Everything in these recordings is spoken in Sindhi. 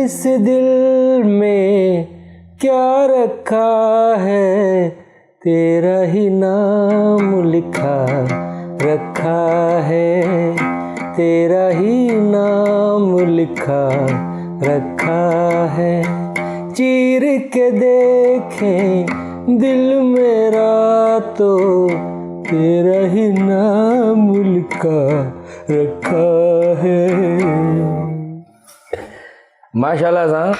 اس دل ۾ ڪيا رکا هي تيرا هي نام لکا رکا هي تيرا هي نام لکا رکا هي چير ڪي ديکين دل ميرا تو تيرا هي نام لکا رکا هي. ماشاءالله سان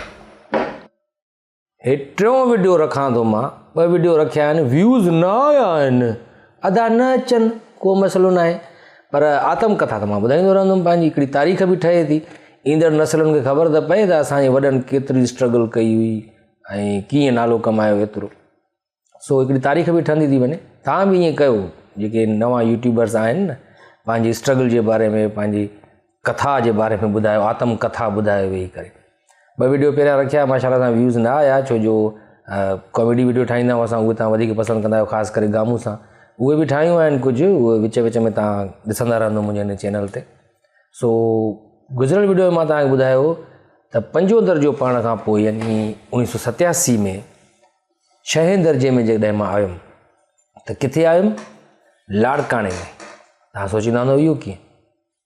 هي ٽيون وڊيو رکان ٿو مان ٻه وڊيو رکيا آهن ويوز نه آيا آهن ادا نه اچن ڪو مسئلو نه آهي پر آتم ڪٿا ته مان ٻڌائيندو رهندم پنهنجي هڪڙي تاريخ به ٺهي ٿي ايندڙ نسلن کي خبر ته پئي ته اسانجي وڏن ڪيتري اسٽرگل ڪئي هئي ۽ ڪيئن نالو ڪمايو ايترو سو هڪڙي تاريخ به ٺهندي ٿي وڃي توهان به ائين ڪيو جيڪي نوان يوٽيوبرس آهن نه پنهنجي اسٽرگل جي باري ۾ پنهنجي ڪٿا جي باري ۾ ٻڌايو آتم ڪٿا ٻڌايو ويهي ڪري ٻه ويڊيو پهريان رکيا ماشاء الله سان ويوز نه آيا ڇو جو ڪاميڊي ويڊيو ٺاهيندا آهيون اسان اهي توهان وڌيڪ پسند ڪندا آهيو خاص ڪري گامون سان اهي به ٺاهيون آهن ڪجهه اهي وچ وچ ۾ توهان ڏسندا رهندو منهنجي هن چينل تي سو گذريل ويڊيو ۾ مان توهان کي ٻڌايو ته پنجون درجو پڙهڻ کان پوء يعني اڻويهه سو ستياسي ۾ ڇهين درجي ۾ جيڪڏهن مان آيم ته ڪٿي آيم؟ لاڙڪاڻي ۾. توهان سوچيندا هوندؤ اهو ڪيئن؟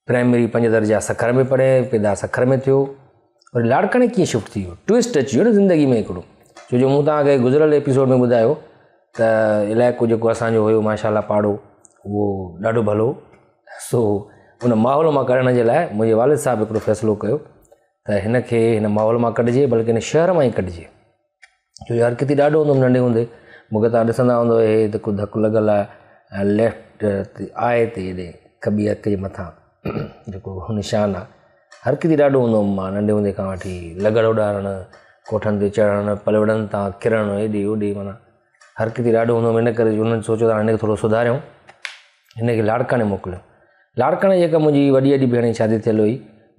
پرائمري پنج درجا سکر ۾ پڙهي، پيدا سکر ۾ ٿيو، وري لاڙڪاڻي ڪيئن شفٽ ٿي ويو؟ ٽوئسٽ اچي ويو نه زندگي ۾ هڪڙو. ڇو جو مون توهان کي گذريل ايپيسوڊ ۾ ٻڌايو ته علائقو جيڪو اسان جو هيو ماشاء الله پاڙو اهو ڏاڍو ڀلو هو. سو ان ماحول مان ڪڍڻ جي لاء منهنجي والد صاحب هڪڙو فيصلو ڪيو ته هن کي هن ماحول مان ڪڍجي بلڪه هن شهر مان ئي ڪڍجي. ڇو جو حرڪتي ڏاڍو هوندو هوم ننڍي هوندي مون کي توهان ڏسندا هوندو هي ته ڪو ڌڪ لڳل آهي ليفٽ آء تي هيڏي کٻي اک جي مٿان جيڪو نشان آهي حرڪتي ڏاڍو هوندو هوم مان ننڍي هوندي کان وٺي لغڙ اڏارڻ ڪوٺن تي چڙهڻ پلوڙن تان ڪرڻ هيڏي هوڏي معنيٰ حرڪتي ڏاڍو هوندو هوم ان ڪري انهن سوچيو ته هاڻي هن کي ٿورو سڌاريون هن کي لاڙڪاڻي موڪليو لاڙڪاڻي جيڪا منهنجي وڏي وڏي ڀيڻ جي شادي ٿيل هئي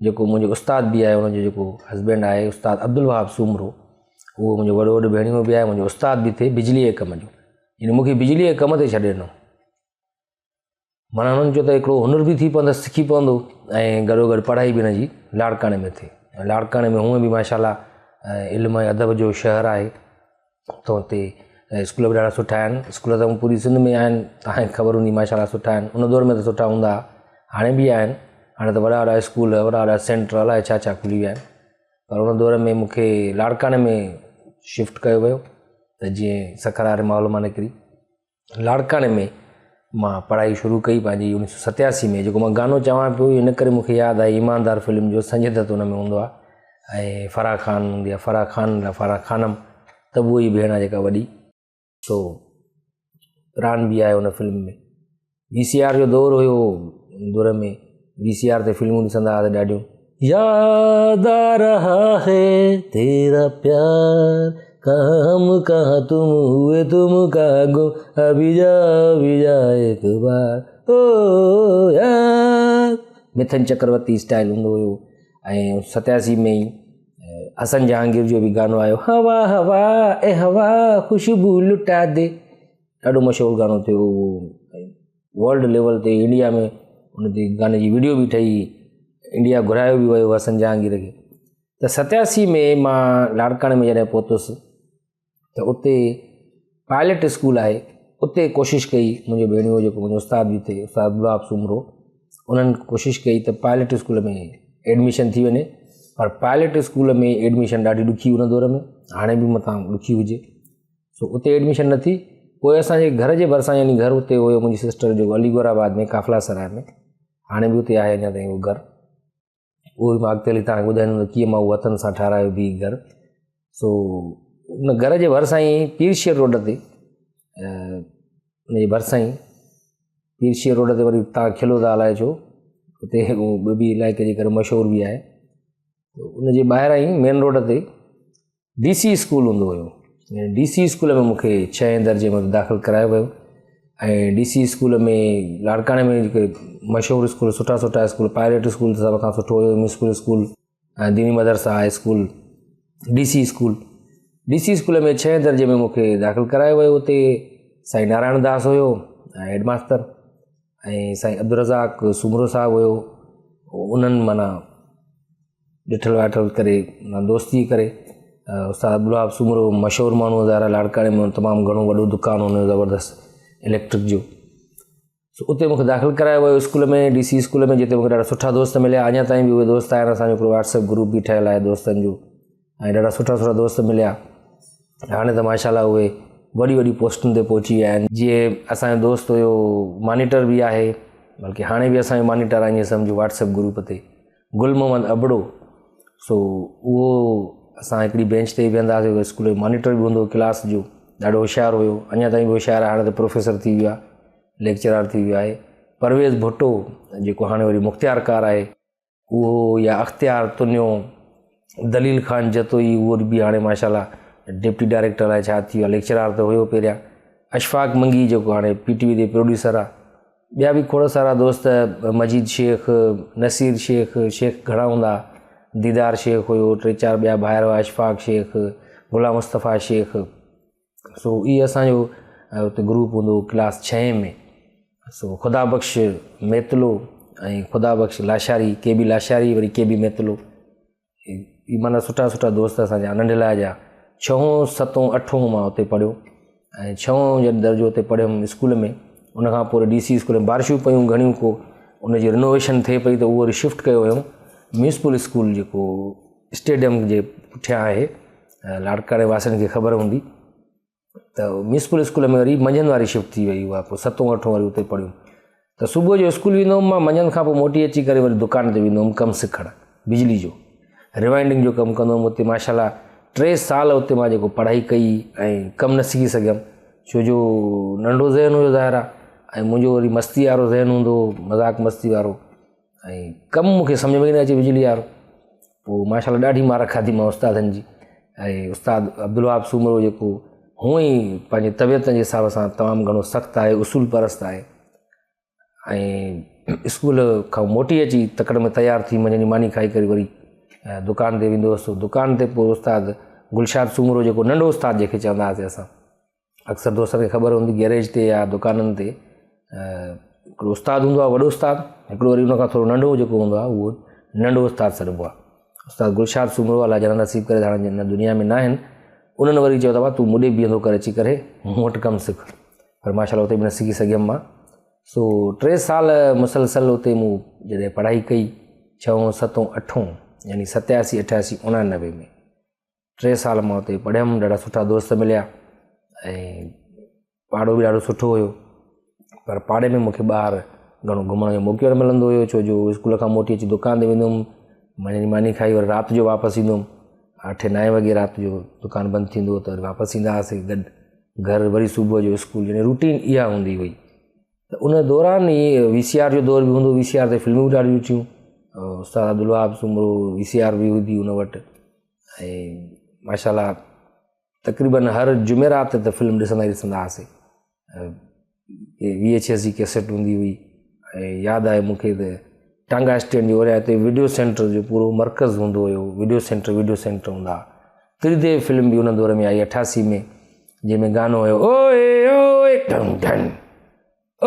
جيڪو منهنجو استاد به آهي ان جو جيڪو هسبينڊ آهي استاد عبدالوهاب سومرو اهو منهنجو وڏو وڏو ڀيڻيو به آهي منهنجو استاد به ٿئي بجليء جي ڪم جو يعني مون کي بجليء جي ڪم تي ڇڏي ڏنو معنيٰ هنن چيو ته هڪڙو هنر به ٿي پوندس سکي پوندو ۽ گڏو گڏ پڙهائي به هن جي لاڙڪاڻي ۾ ٿئي ۽ لاڙڪاڻي ۾ هونئن به ماشاء الله علم ۽ ادب جو شهر آهي ته اتي اسڪول به ڏاڍا سٺا آهن اسڪول ته پوري سنڌ ۾ آهن توهان کي خبر هوندي ماشاء الله سٺا آهن ان دور ۾ ته سٺا هوندا هئا هاڻي به آهن هاڻي ته وڏا وڏا اسڪول وڏا وڏا سينٽر الائي ڇا ڇا کلي ويا آهن پر ان دور ۾ مون کي لاڙڪاڻي ۾ شفٽ ڪيو ويو ته جيئن سکر واري ماحول مان نڪري لاڙڪاڻي ۾ مان پڙهائي شروع ڪئي پنهنجي اڻويهه سو ستياسي ۾ جيڪو مان گانو چوان پيو ان ڪري مون کي ياد آهي ايماندار فلم جو سنجي دت ان ۾ هوندو آهي ۽ فرح خان هوندي آهي فرح خان يا فرح خانم ته به اها ئي ڀيڻ آهي جيڪا وڏي سو پران به آهي ان فلم ۾ وي سي آر جو دور هيو ان دور ۾ وي سي آر تي فلمون ڏسندا هئاسين ڏاڍيون ياد آ رها هي تيرا پيار ڪهان هم ڪهان تم هئي تم ڪهان گم ابي جا ابي جا ايڪ بار او يار مٿن چڪرورتي اسٽائل هوندو هيو ۽ ستياسي ۾ ئي حسن جهانگير جو به گانو آيو هوا هوا اي هوا خوشبو لٽا the ڏاڍو مشهور گانو ٿيو اهو ورلڊ ليول تي انڊيا ۾ ان تي گاني جي وڊيو به ٺهي انڊيا گهرايو به ويو حسن جهانگير کي ته ستياسي ۾ مان لاڙڪاڻي ۾ جڏهن پهتس ته اتي پائلٽ اسڪول آهي اتي ڪوشش ڪئي منهنجو ڀيڻيو جيڪو منهنجو استاد به ٿئي استاد گلاب سومرو انهن ڪوشش ڪئي ته پائلٽ اسڪول ۾ ايڊميشن ٿي وڃي پر پائلٽ اسڪول ۾ ايڊميشن ڏاڍي ڏکي ان دور ۾ هاڻي به متان ڏکي هجي سو اتي ايڊميشن نه ٿي پوء اسانجي گهر جي ڀرسان يعني گهر اتي هيو منهنجي سسٽر جو علي گور آباد ۾ قافله سراء ۾ هاڻي به اتي آهي اڃا تائين اهو گهر اهو به مان اڳتي هلي توهان کي ٻڌائيندم ته ڪيئن مان اهو هٿن سان ٺهرايو به گهر سو ان گهر جي ڀرسان ئي پير شير روڊ تي ان جي ڀرسان ئي پير شير روڊ تي وري توهان کلو ٿا الائي ڇو اتي هڪ ٻيو به علائقي جي ڪري مشهور به آهي ان جي ٻاهران ئي مين روڊ تي ڊي سي اسڪول هوندو هيو ڊي سي اسڪول ۾ مونکي ڇهين درجي ۾ داخل ڪرايو ويو ۽ ڊي سي اسڪول ۾ لاڙڪاڻي ۾ جيڪي مشهور اسڪول سٺا سٺا اسڪول پائلٽ اسڪول سڀ کان سٺو هيو ميونسپل اسڪول ۽ ديني مدرسه high school D C school D C school ۾ ڇهين درجي ۾ مونکي داخل ڪرايو ويو اتي سائين نارائڻ داس هيو ۽ هيڊ ماستر ۽ سائين عبدالرزاق سومرو صاحب هيو انهن معنيٰ ڏٺل واٺل ڪري دوستي ڪري استاد عبدالوهاب سومرو مشهور ماڻهو ظاهر آهي لاڙڪاڻي ۾ تمام گهڻو وڏو دڪان هن جو زبردست اليڪٽرڪ جو سو اتي مونکي داخل ڪرايو ويو اسڪول ۾ ڊي سي اسڪول ۾ جتي مونکي ڏاڍا سٺا دوست مليا اڃا تائين به اهي دوست آهن اسانجو هڪڙو واٽس ايپ گروپ به ٺهيل آهي دوستن جو ۽ ڏاڍا سٺا سٺا دوست مليا هاڻي ته ماشاء الله اهي وڏي وڏي پوسٽن تي پهچي ويا آهن جيئن اسانجو دوست هيو مانيٽر به آهي بلڪه هاڻي به اسانجو مانيٽر آهي ائين سمجهو واٽس ايپ گروپ تي گل محمد ابڙو سو اهو اسان هڪڙي بينچ تي ئي ويهندا هئاسين اسڪول جو مانيٽر به هوندو هو ڪلاس جو ڏاڍو هوشيار هيو اڃا تائين به هوشيار آهي هاڻي ته پروفيسر ٿي ويو آهي ليڪچرار ٿي ويو آهي پرويز ڀٽو جيڪو هاڻي وري مختيار ڪار آهي اهو يا اختيار تنيو دليل خان جتوئي اهو به هاڻي ماشاء الله ڊپٽي ڊائريڪٽر آهي ڇا ٿي ويو آهي ليڪچرار ته هيو پهريان اشفاق منگي جيڪو هاڻي پي ٽي وي تي پروڊيوسر آهي ٻيا به کوڙ سارا دوست مجيد شيخ، نصير شيخ، شيخ گهڻا هوندا، ديدار شيخ هيو، ٽي چار ٻيا ڀائر هئا اشفاق شيخ، غلام مصطفيٰ شيخ، سو اهي اسانجو اتي گروپ هوندو هو ڪلاس ڇهين ۾ سو خدا بخش ميتلو ۽ خدا بخش لاشاري ڪي بي لاشاري وري ڪي بي ميتلو هي معنيٰ سٺا سٺا دوست اسان جا ننڍي لاء جا ڇهون ستون اٺون مان اتي پڙهيو ۽ ڇهون جڏهن درجو اتي پڙهيم اسڪول ۾ ان کان پوء ڊي سي اسڪول ۾ بارشون پيون گهڻيون ڪو ان جي رينوويشن ٿئي پئي ته اهو وري شفٽ ڪيو ويو ميونسپل اسڪول جيڪو اسٽيڊيم جي پٺيان آهي لاڙڪاڻي واسين کي خبر هوندي ته ميونسپل اسڪول ۾ وري منجهند واري شفٽ ٿي وئي اها پوء ستون اٺون وري اتي پڙهيم ته صبح جو اسڪول ويندو هوم مان منجهند کان پوء موٽي اچي ڪري وري دڪان تي ويندو هوم ڪم سکڻ بجلي جو روائنڊنگ جو ڪم ڪندو هوم اتي ماشاء الله ٽي سال اتي مان جيڪو پڙهائي ڪئي ۽ ڪم نه سکي سگهيم ڇو جو ننڍو ذهن هيو ظاهر آهي ۽ منهنجو وري مستي وارو ذهن هوندو هو مذاق مستي وارو ۽ ڪم مون کي سمجهه ۾ ئي نه اچي بجلي وارو پوء ماشاء الله ڏاڍي مار کاڌي مان استادن جي ۽ استاد عبدالوهاب سومرو جيڪو هونء ئي پنهنجي طبيعت جي حساب سان تمام گهڻو سخت آهي اصول پرست آهي ۽ اسڪول کان موٽي اچي تڪڙ ۾ تيار ٿي منجهند جي ماني کائي ڪري وري دڪان تي ويندو هوس دڪان تي پوء استاد گلشاد سومرو جيڪو ننڍو استاد جنهن کي چوندا هئاسين اسان اڪثر دوستن کي خبر هوندي گيريج تي يا دڪانن تي هڪڙو استاد هوندو آهي وڏو استاد هڪڙو وري ان کان ٿورو ننڍو جيڪو هوندو آهي اهو ننڍو استاد سڏبو آهي استاد گلشاد سومرو الله جنت نصيب ڪري هاڻي هن دنيا ۾ نه آهن انهن وري چيو ته تون مون ڏي بيهندو ڪر اچي ڪري مون وٽ ڪم سک پر ماشاء الله اتي به نه سکي سگهيم مان سو ٽي سال مسلسل اتي مون جڏهن پڙهائي ڪئي ڇهون ستون اٺون يعني ستياسي اٺاسي اڻانوي ۾ ٽي سال مان اتي پڙهيم ڏاڍا سٺا دوست مليا ۽ پاڙو به ڏاڍو سٺو هيو پر پاڙي ۾ مونکي ٻاهر گهڻو گهمڻ جو موقعو نه ملندو هيو ڇو جو اسڪول کان موٽي اچي دڪان تي ويندو هئم منجهند جي ماني کائي وري رات جو واپس ايندو هئم اٺين نائين وڳي رات جو دڪان بند ٿيندو هو ته وري واپس ايندا هئاسين گڏ گهر وري صبح جو اسڪول يعني روٽين اها هوندي هئي ته ان دوران ئي وي سي آر جو دور به هوندو وي سي آر تي فلمون به ڏاڍيون ڏٺيون استاد Abdul Wahab Soomro V C R به هوندي ان وٽ ۽ ماشاء الله تقريبن هر جمعرات تي ته فلم ڏسندا ئي ڏسندا هئاسين وي ايڇ ايس جي ڪيسٽ هوندي هئي ۽ ياد آهي مونکي ته ٽانگا اسٽينڊ جي اوريان تي وڊيو سينٽر جو پورو مرڪز هوندو هيو وڊيو سينٽر وڊيو سينٽر هوندا هئا تريديو فلم به ان دور ۾ آئي اٺاسي ۾ جنهن ۾ گانو هيو اوئي اوئي ڍن ڍن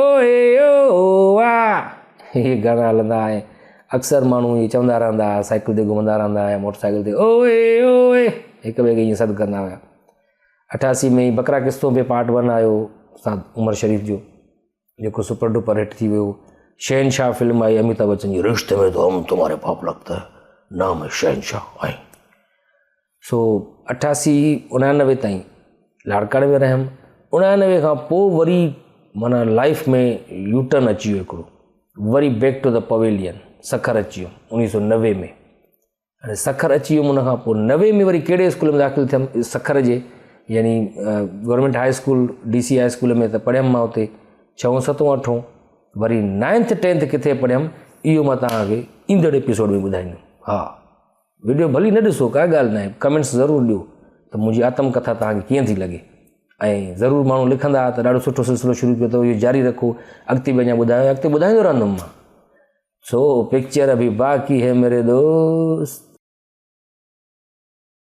اوئي او آ هي گانا هلندا ۽ اڪثر ماڻهو هي چوندا رهندا هئا سائيڪل تي گهمندا رهندا هئا موٽر سائيڪل تي اوئي اوئي هڪ ٻئي کي ائين سڏ ڪندا هيا اٺاسي ۾ بڪرا قسطون پي پارٽ ون آيو استاد عمر شريف جو جيڪو سپر ڊپر هٽ ٿي ويو شهنشاهه فلم آئي اميتاڀ بچن جي رشتي ۾ تو هم تمهاري باپ لگتا هي نام هي شهنشاهه آئي سو اٺاسي اڻانوي تائين لاڙڪاڻي ۾ رهيم اڻانوي کان پوء وري معنيٰ لائف ۾ يوٽرن اچي ويو هڪڙو وري back to the pavilion Sukkur اچي ويم اڻويهه سو نوي ۾ هاڻي سکر اچي ويم ان کان پوء نوي ۾ وري ڪهڙي اسڪول ۾ داخل ٿيم سکر جي يعني government high school D C high school ۾ ته پڙهيم مان اتي ڇهون ستون اٺون وري نائنٿ ٽينٿ ڪٿي پڙهيم اهو مان توهان کي ايندڙ ايپيسوڊ ۾ ٻڌائيندم ها وڊيو ڀلي نه ڏسو ڪا ڳالهه ناهي ڪمينٽس ضرور ڏيو ته منهنجي آتم ڪٿا توهان کي ڪيئن ٿي لڳي ۽ ضرور ماڻهو لکندا ته ڏاڍو سٺو سلسلو شروع ڪيو اٿو اهو جاري رکو اڳتي به اڃا ٻڌايو اڳتي ٻڌائيندو رهندم مان سو پڪچر ابھی باقي هي ميري دوست.